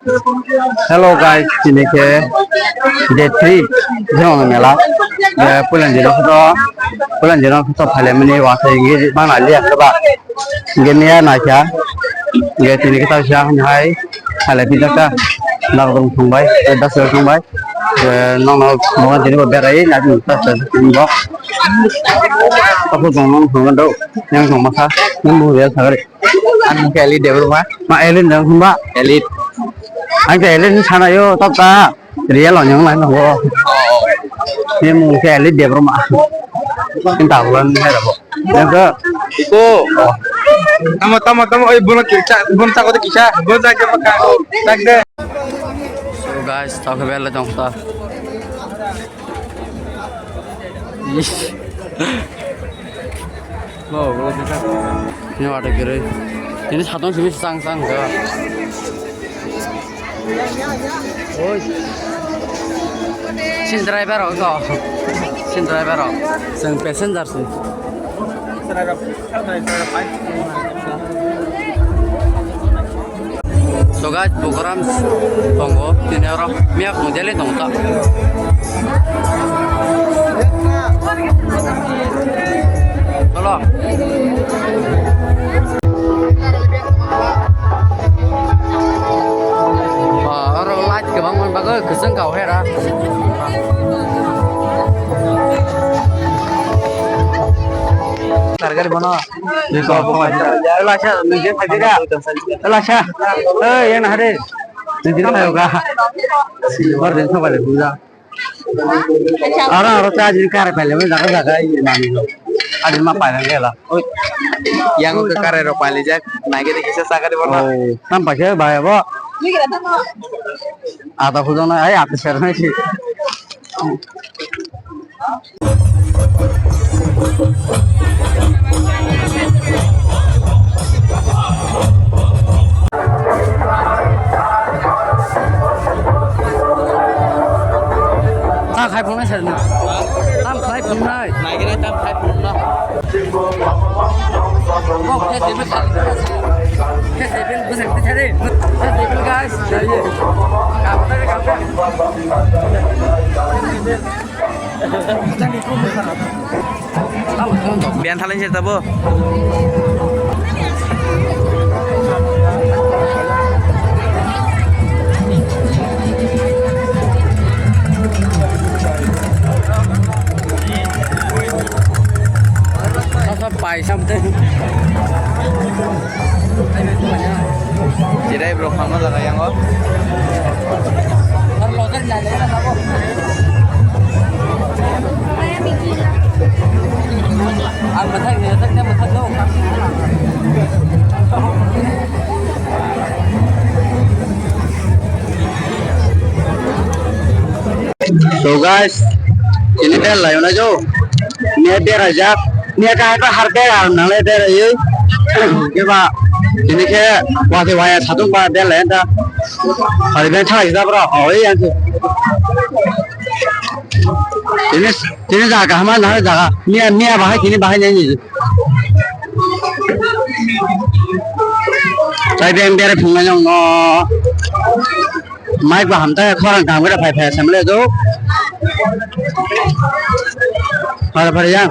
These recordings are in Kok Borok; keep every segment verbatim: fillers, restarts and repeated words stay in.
Hello guys, tini khe day three jong mela. Eh, pulan dino kho, pulan dino kho phaile mani wasa ingi bana liya ba. Ingi niya na kya. Ingi tini khe tawsa hai phaile pijak ta. Dak dong thong bai, eh, das dong thong bai. Eh, nong nong nong tini bo berai na ta ta bo. Tapo dong nong thong do. Yang thong masa. Nang bo ya sagari. Ang mungkha Elite Debbarma. Ma Elite nang hwnba? Elite. Ang khe Elite ni sana yo, tok ta. Real o nyang lai nango. Ni mungkha Elite Debbarma. Ni ta ulan ni hai rabo. Yang ke. Iko. Tamo, tamo, tamo, oi, bono kisa, bono tako de kisa, bono tako de kisa. Tak de. So guys, tak bela jong ta. Ish. No, bro, kita. Ini ada kiri. Ini satu sini sang sang ke. Oi. Sin driver oh, sin driver oh. Sang passenger sih. So guys, program tongo, tini oro miyak mung jeli tongo ta. Cholo. Ah, oro light kwbang man bagwi kwchwng kau hera. Targari bono. Lasha, nijin khaidira. Lasha. Oi, yang hade. Nijin khayoga. Bar din sabale buja. Aro aro ta jin kare pale me jaga jaga ye nani lo. Adi ma pale gela. Yang ke kare ro pale jak. Nai ke kisa sakari bono. Oh, tam paise bhai abo. Ada hujana ai ate ser nai si. Ta khai phunai sir na. Tam khai phunai. Nai kena tam khai phunai. Oh, festival khai. Festival, guys. Biyan thalai se tabo. Pai something. Jirai bro, khama jaga yango. Ang mathang ni, mathang ni, mathang ni. So guys, ini dia layo na jo. Niya berajak, niya kahai pa har bera nangle beraiwi. Keba, tini khe wati waya satung ba berlai anta. Hari ben thang jabra, oi yang. Tini, tini jaga hama na jaga. Niya, niya bahai tini bahai nai ni. Tai ben bera phunga nyong no. Mai ba hamta khorang tang bera phai phai samle do. Phar phar yang.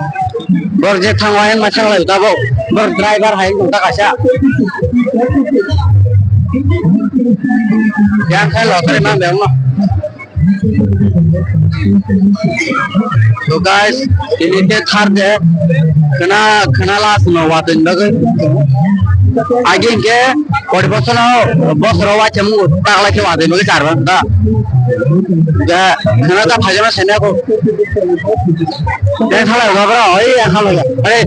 Bor je thang wa yang machang lai ta bo. Bor driver hai ta kaisa. Yang khai lo tare mang beng no. So guys, ini ke thar de khna khna la suno watun bagwi. Age ke kori bosor no bosor wa chemu tak la ke watun bagwi char ban da. Ga khna ta phajama sene ko. Dai khala ga bra oi ya khala ga. Are.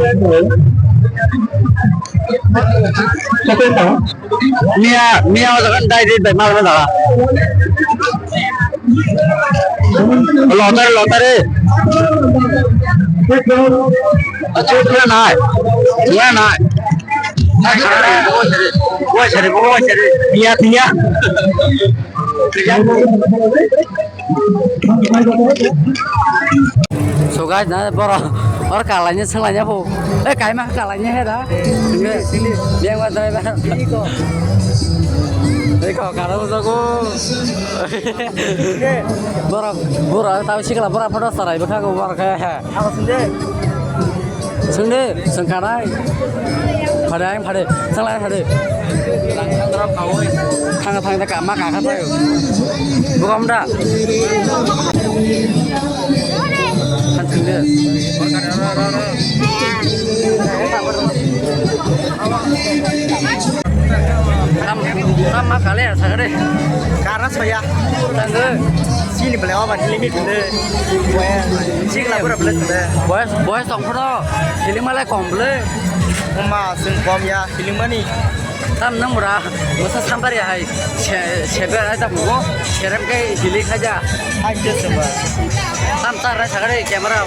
Miya, miya o jaga dai dai dai mal mal jaga. Lotare, lotare. Achu pura nai. Pura nai. Wai sari, wai sari. Miya, miya. So guys, na boro or kalaini senglaini bo. Eh, kaima kalaini hera. Bengwa driver. Eko karo jago. Borok, borok tamo sikla borok photo sarai bwkha borok khe. Swngdi, swngkhanai. Phade, ang phade, swnglaini phade. Thang, thang, thang, ma kakha tayo. Buka mda. Thang, swngdi. Tam, tam ma kale ya sagade. Karna soya. Tanggo. Sini bele oba limit le. Sini la pura bele le. Boys, boys tong photo. Sini malai kom bele. Ma sing kom ya, sini mani. Tam nang mura, masa sambar ya hai. Se, se ber ai tam mo. Serem kai hili khaja. Ai ke samba. Tam tar rai sagade camera.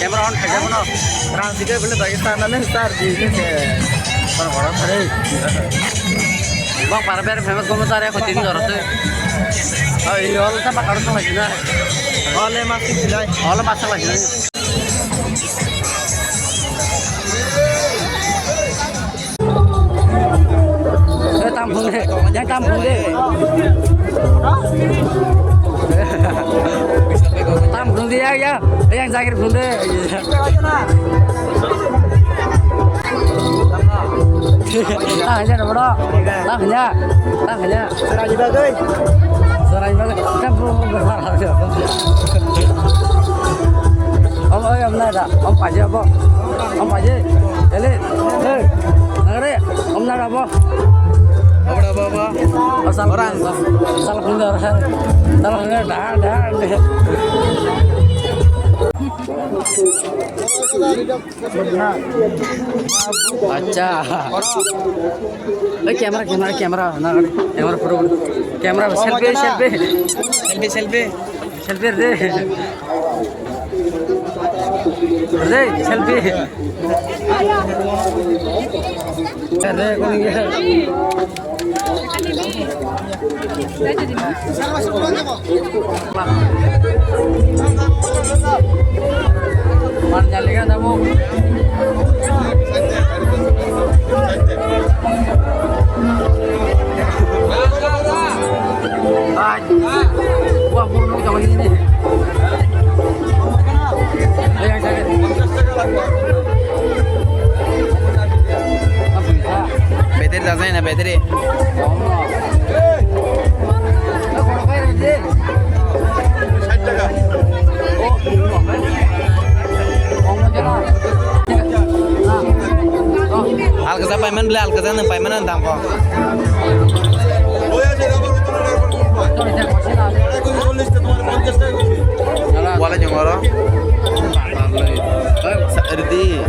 Camera on khaja bono. Rang sike bele bai tar na le tar di ne se. Para para thare. Bang para ber famous gomo tare ko tin jor te. Ai ol ta pakar thang lagi na. Ole mas ki lai. Ole mas thang lagi na. Eh, tam phung de. Yang tam phung de. Tam phung de ya ya. Yang jagir phung de. Tang hanya na bro. Tang hanya. Tang hanya. Serai bagwi. Serai bagwi. Kan bu bu sar hal ya. Om oi om na da. Om paje abo. Om paje. Ele. Hey. Nagare. Om na da abo. Om da abo. Asal orang. Asal pun da. Asal pun da da. Acha. Oi, camera, camera, camera, na, camera photo, camera, selfie, selfie. Selfie, selfie. Selfie, re. Re, selfie. Re, kuni. Battery dajai na battery. Alkasa payment bela alkasa nang payment nang tangko. Wala jongoro. Sa-, ridi.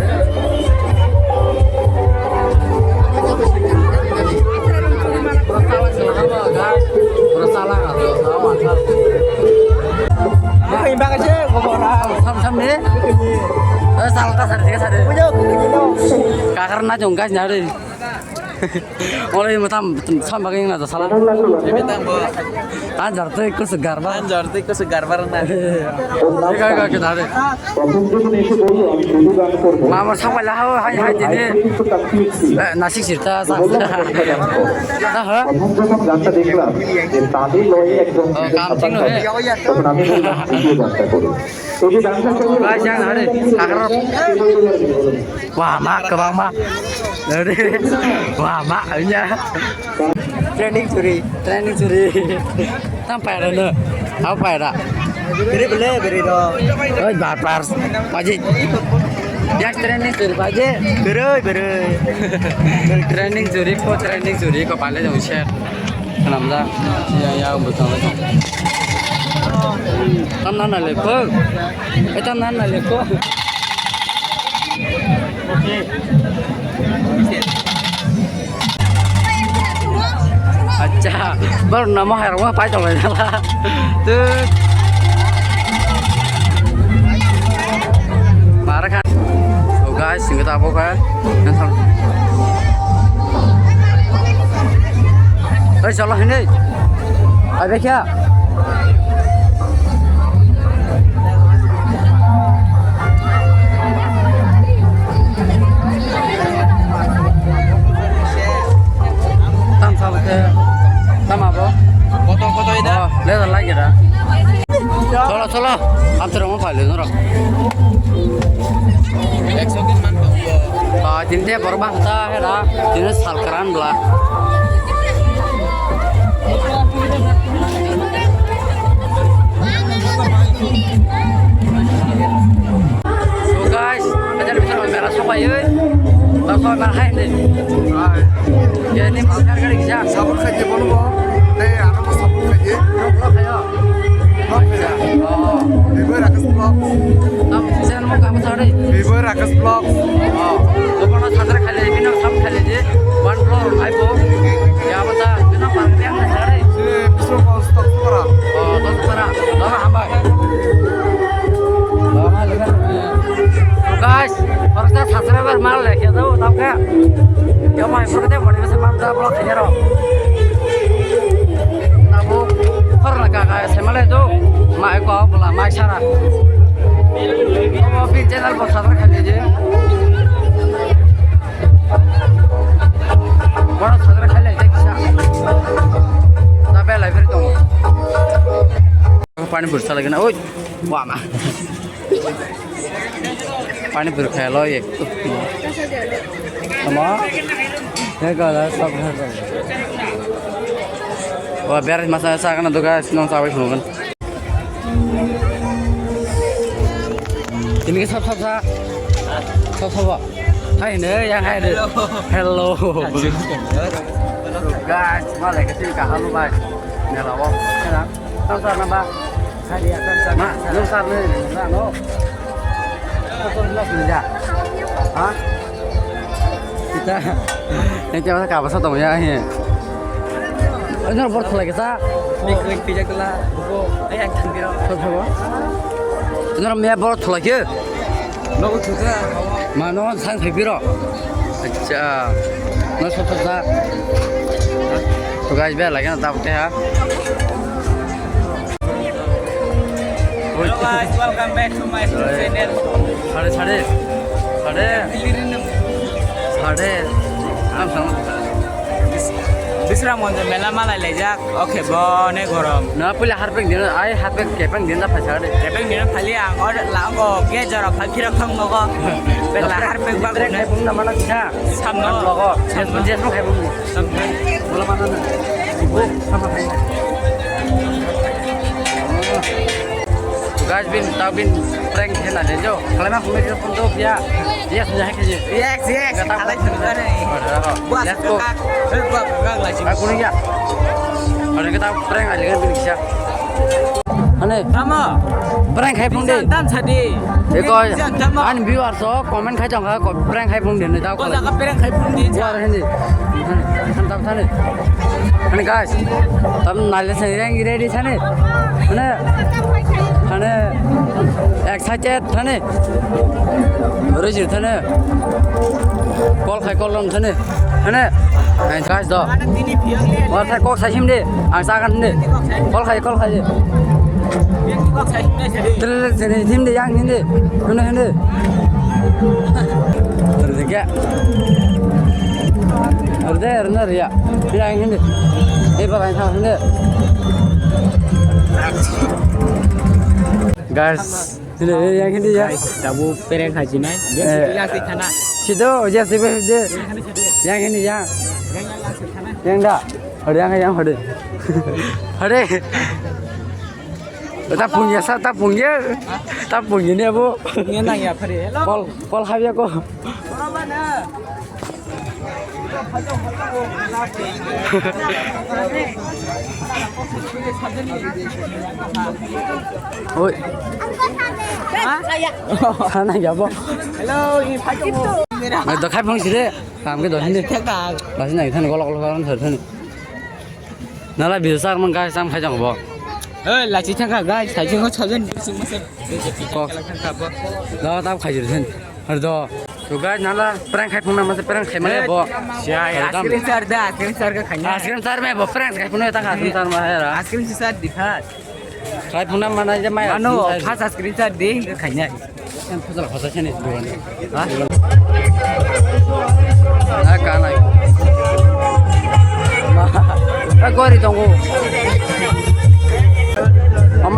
Sam sam ni. Eh, salah tas ada tiga sada. Kakar na jongkas nyari. Oleh matam sam bagai na salah. Tan jar tei kus garba. Tan jar tei kus garba na. Ega ega kita ada. প্রথম যখন এসে বললো আমি দুটো গান করবো, Mama sama lah hai hai dini. Nasik sirta sa. Aha. প্রথম যখন গানটা দেখলাম যে তালে লয়ে একদম Oh, kam ting no he. তখন আমি বললাম, "দ্বিতীয় গানটা করো।" এই যে গানটা করো, Guys, yang hari sakar. Wah, mak kebang mak. Wah, mak nya. Trending suri. Trending suri. Tam paira no. Au paira. Beri bele beri do. Oi, bar bar. Paji. Yang trending suri paji. Beri beri. Trending suri po trending suri ko pale jong share. Kanam da. Ya ya betul betul. Tam nan na le po. Eh, tam nan na le po. Acha, baru nama herwa pai tong lai jala. Tuh. Mara kan. So guys, singkat apa kan? Yang sam-, Hei, salah ini. Ada kya? Tam salah ke. Tam Lebar lagi da. Cholo, cholo. Amchwrwngma phailwi norok. Ekso din man tong. Ah, tinte borok bangsa hera. Tini sal kran bla. So guys, hajar bisar mera sobai oi. Bang sobai mera hai ni. Hai. Ya ni mangkar gari kisa. Sabun khaji bono bo. Tei ano bo sabun khaji. Rok rok khayo. Rok khayo. Oh. Bibo Rakesh Vlog. Tam sen mo kamu sari. Bibo Rakesh Vlog. Oh. Bokona sadar khali, bino sam khali je. One floor, five floor. Ya mata, bino parang yang sari. Sini Bisnu Pol Stock Sukara. Oh, Stock Sukara. Lama hambai. Guys, khoroksa subscriber mal lekhe do, tamo khe. Yo mai phuru de boni se mam da block khanya ro. Tamo khor na ka ka se male do. Mai ko bla mai sara. Omo bi channel bo subscribe khanya je. Boro subscribe khanya je kisa. Da belai beri tongo. Pani puri salai gana. Oi. Wama. Pani puri khai lo ek. Tamo. He gala sab he gala. Wa beres masa sa kana duga sinong sabai phunukun. Ini ke sab sab sa. Sab sab. Hai ne yang hai ne. Hello. Guys, malai ke sini ka halu bai. Nela wo. Tang sar na ba? Sari ya, tang sar. Ma, nung sar ni, nung sar no. Kau tu nung sini ja. Ha? Kita, yang kita masa kaba sa tong ya he. Ini bor thulai kisa. Picnic pijak la, buko, ayang thang biro. Sab sab. Ini me bor thulai ke. Nogo thuka. Ma, no sang thai biro. Acha. No sab sab sa. To guys, be lagi na tap te ha. Hello guys, welcome back to my YouTube channel. Sade, sade. Sade. Sade. Am sam. Bisram Ganj mela malai laijak. Okay, bone gorom. Na pula harpek din, ai harpek kepeng din da phaisa de. Kepeng din phali ang or la go ge jara phal phira khang nogo. Bela harpek ba. Trek hai bung na mana kisa. Samno. Logo. Samno. Jesmo, jesmo hai bung. Samno. Bola mana na. Ibu sama hai. Guys, bin, tau bin prank khe na de jo. Khalai ma phone jo phone jo ya. Yes, ya khe je. Yes, yes. Khalai phone jo ne. Let's go. Kak, kak, kak, lagi. Aku ni ya. Ada kita prank aja kan bin kisa. Ane. Tamo. Prank khai phone de. Dan sadi. Eko. An viewer so comment khai jong ha, prank khai phone de ne tau. Ko jaga prank khai phone de. War hindi. Han tam thane. Ani guys, tam naile sani rang ready thane. Mane, mane excited thane. Rejir thane. Call khai call long thane. Mane, guys do. War khai kok sai him de. Ang sagan de. Call khai call khai de. Tele sini him de yang him de. Mane him de. Terus ya. Orde, orde, ya. Ini yang ini. Ini pakai yang ini. Guys, ini yang ini ya. Guys, tabu pereng haji nai. Dia Eh. Sini yang sih sana. Situ, dia sih dia. Yang ini ya. Yang dah. Ada yang yang ada. Ada. Ta pungya sa, ta pungya. Ta pungya ni abo. Ini nang ya pare. Hello. Call, call habya ko. Oi. Ha? Sana ya bo. Hello, ini pakai. Nah, dokai pung sih deh. Kamu ke dohin deh. Masih naik than golok golok kan sih than. Nala bisa sak mang kai sam khai jang bo. Eh, lachi thangka guys, khai jang ko chajan bising masa. Kok. Thangka bo. Da ta khai jir sen. Har do. To guys, nala prank khai phung na masa prank khai mane bo. Ya, ya, ice cream sar da, ice cream sar ka khanya. Ice cream sar me bo prank khai phung na ta ice cream sar ma hai ra. Ice cream sar dikha. Khai phung na mana je mai. Ano, first ice cream sar de khaina. Yang phajal khosa chani dugan. Ha? Ah, kanai. Ma, ah, gori tongo.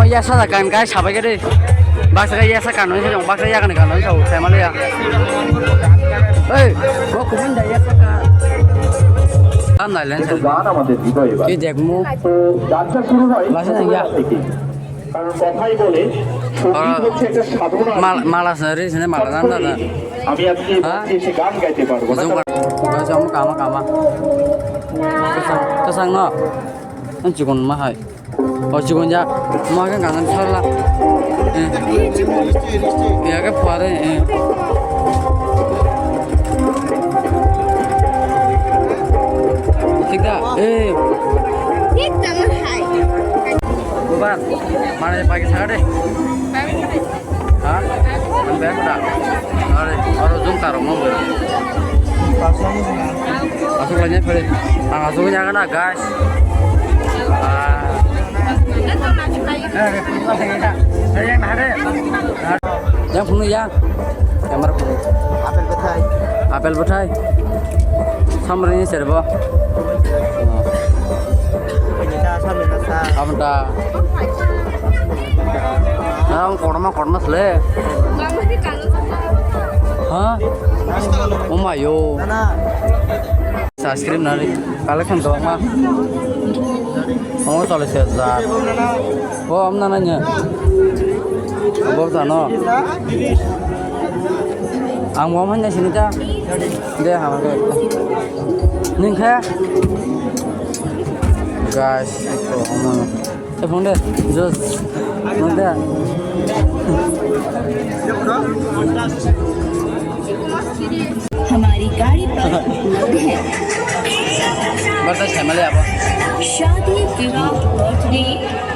Ya sa kan kai sabai ke de. Baksa ya sa kan, sa jong baksa ya kan kan sa sai male ya. Ei, ko kuman da ya sa kan. Kan nai len sa. গান আমাদের হৃদয়ে বাজে। Ki dekmu. তো গানটা শুরু হয় Lasa na ya. ছোটবেলা থেকে। কারণ কথাই বলে সঙ্গীত হচ্ছে একটা সাধনা। Mal-, mala sari sini mala nan da. আমি আজকে এই হ্যাঁ? মঞ্চে এসে গান গাইতে পারবো না। Ujung kan, ujung kama kama. Kesang, kesang no. Kan cikun mahai. Oh, cikun ya. Mahai kan kangen sarla. Eh. Ya ke puare. Eh. Thik da? Eh. Thik da, mahai. Bubar, mana pakai sagade? Ha? Ang bag da. Are, aro jung taro mo bero. Asuk lanya pare. Ang asuk nya kana guys. Ah. Yang phunu yang. Camera phunu. Apple bwthai. Apple bwthai. Samrani serbo. Abda. Nang korma korma sele. Ha? Oh my yo. Ice cream nari. Collection to ma. Oh, chole se ja. Oh, amna nanya. Bo jano. Ang mo manya sini ta. De ha ma de. Ning kha. Guys, ito mo. Te phone de, just, phone de. हमारी गाड़ी पर उपलब्ध है। Basta, family apa? शादी, विवाह, बर्थडे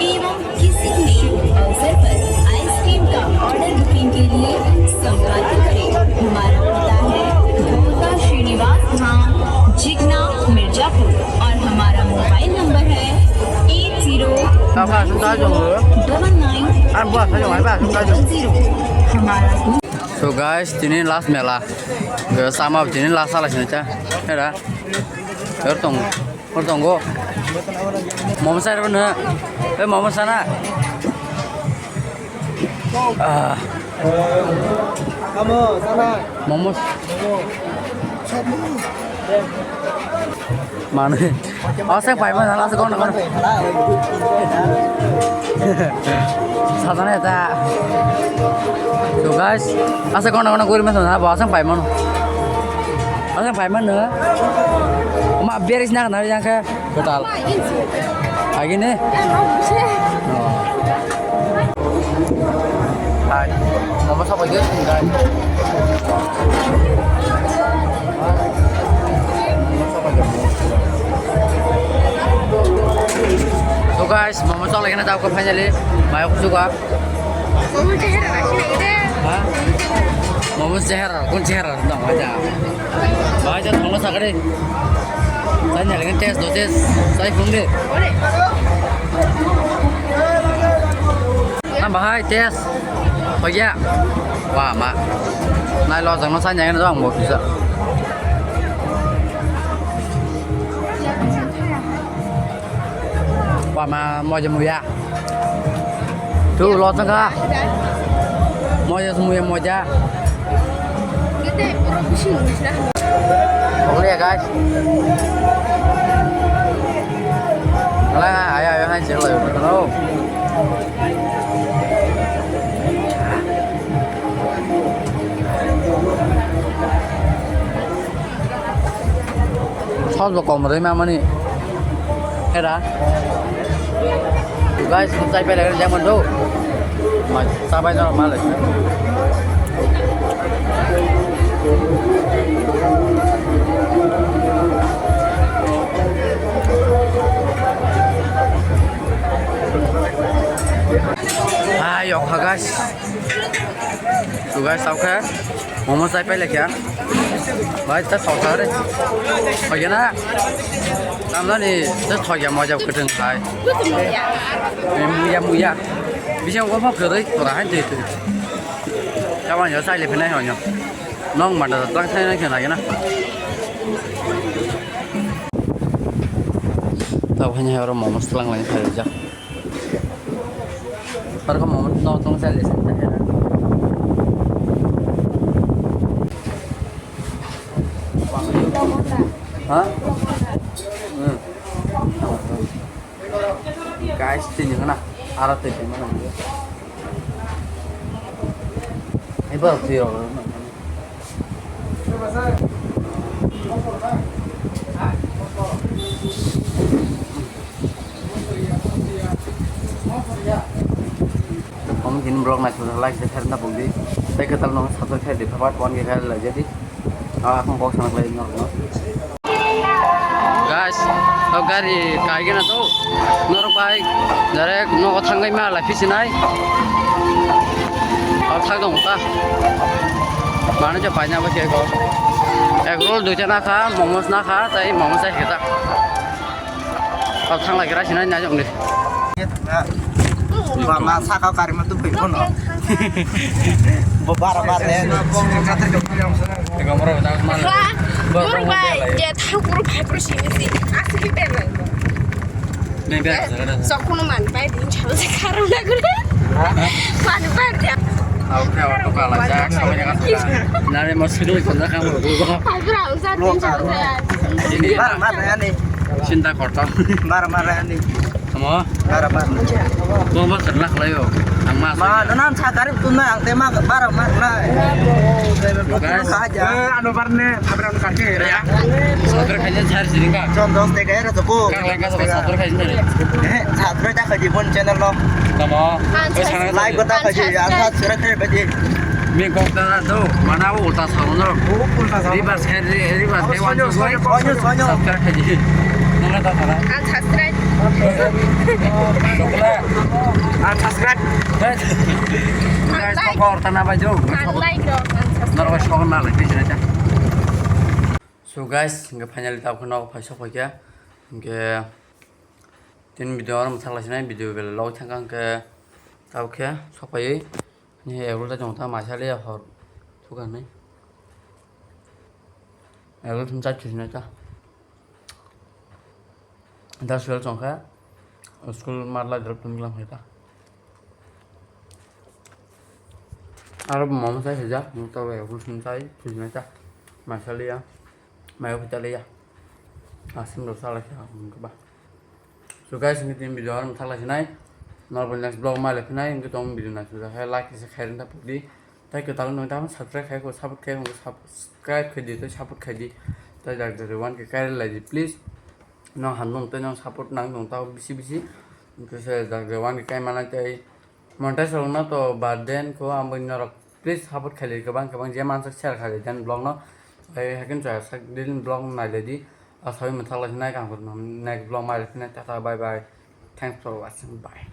एवं किसी भी शुभ अवसर पर आइसक्रीम का ऑर्डर बुकिंग के लिए संपर्क करें। हमारा पता है भोलका श्रीनिवास धाम, जिगना, मिर्जापुर। और हमारा मोबाइल नंबर है eight zero nine zero double nine double zero। हमारा दूसरा So guys, tini last mela. Sama tini last ala sini cha. Hera. Hera tong. Hera tong go. Momo sa hera na. Eh, momo sa na. Ah. Momo. Mane. Asa pai mana last kono kono. Sadane ta. So guys, asa kono kono guri masa na, asa pai mana. Asa pai mana. Ma beris na na yang ke. Betal. Lagi nih. Hai. Momo sa pakai guys. So guys, momo sa lagi na tau ko finally. Mai ko suka. Momo chehra na sini de. Ha? Momo chehra, kun chehra dong aja. Bahai ja thongno sakari. Sai nyalengin test do test. Sai phung de. Nam bahai test. Hoya. Wa ma. Nai lo jang no sai nyalengin dong mo kisa. Wa ma mo je muya. Tu lo tengah. Moja semua yang moja. Boleh ya guys. Lah, ayo ayo hai cek lo. Sos bo kom rwi mamani. Hera. Guys, chai pai lagani jang mando. Ma, chai pai jang male. Ayo, guys. So guys, tao khe momo chai pai laikha. Bhai, ta sokha re. Hoye na? Tamjani, ta thokya moja kwthwng khai. Eh, muya, muya. Bising ko phok kwrwi, tora hai twi twi. Tabang yo chai le phinai hoyo. Nong manda tang thai nai khna gena. Tao hai oro momo slang lai phai ja. Aro mo no tong sa le sa ta hera. Ha? Hmm. Guys, tini mana? Ara tei mana? Ibar tiro. Omo kini vlog naisajak like se khairokna bongdi. Tei kwtal no subscribe khaidi, part one khe khairok laijadi. Ah, akung kok sana khlai norokno. Guys, o gari kaigena to. Norok bai direct nogo thangwi ma lai pisinai. O thang dong ta. Mane je paina ba ke ko. Egg roll duita na kha, momos na kha, tai momos sai khe ta. O thang lai gra sinai na jong ni. Mama saka kari ma tu bai kono. Bo bara bara ne. Tega mora ta mana. Bor bai, ya thang puro bai puro sini si. Asli ber lai. Sok kuno man bai din chalo se karo na gure. Man bai ya. Au khe auto kala jak samanya ka. Nare mo sudul kondra kam ro. Bai bra usa din chalo se. Ini. Bara bara ne. Sinta korto. Bara bara ne. Tamo? Bara bara. Bo ba serna khlaio. Ang ma. Ma, nan sa garib tu na, ang te ma bara mar na. Guys. Ano bar ne, abra ano kake ya. Sabra khaja char siringa. Chon dos te kaya ra to ko. Kang lengka sabra khaja ne. Eh, sabra ta khaji bon channel lo. Tamo? Like ko ta khaji, asa sura khaji baji. Mi kok ta do, mana wo ulta sa no. Ulta sa. Riba se, riba se wan. Sonyo, sonyo. Sabra khaji. Nang ta ta. Ang subscribe. Sokla. Ang subscribe. Guys, like. Kok ta na ba jo. Ang like ro, ang subscribe. Norok sokna le pis na ta. So guys, hingke finally tabuk nogo phai sok phaikha. Hingke tin video oro mwthak lai sinai, video belai logoi thangkha, hingke tabuk khe sok phaiwi ni egg roll ta chong ta maisa le hor thukha hinwi. Egg roll thum char chwsina ta. Da suel chong kha, school mar lai drop tum glam khe ta. Aro bo momo chai sijak, mo to egg roll thum chai chwsina ta. Maisa le ya. Mayo khe chaliya. Asim rok chalai kha, hwnkhe ba. So guys, hwnkhe tini video oro mwthak lai sinai. Norok next vlog ma le phinai, hwnkhe tong video naisajak khe like kisa khairok ta pudi. Tai kwtal nung tamo subscribe khai ko, support khai ko, subscribe khai di, tai support khai di. Tai jak jak wan khe kai lai di, please. Nong han nung tai nong support nang nung tao bisi bisi. Hwnkhe se jak jak wan khe kai mana tai. Monetize rok no to bad den ko, ang bini norok please support khailai, kwbang kwbang je mansak share khailai den vlog no. Ai hakin chaya sak din vlog nailai di. Asai mwthak lai nai kang next vlog mai lai phina, tata bye bye. Thanks for watching, bye.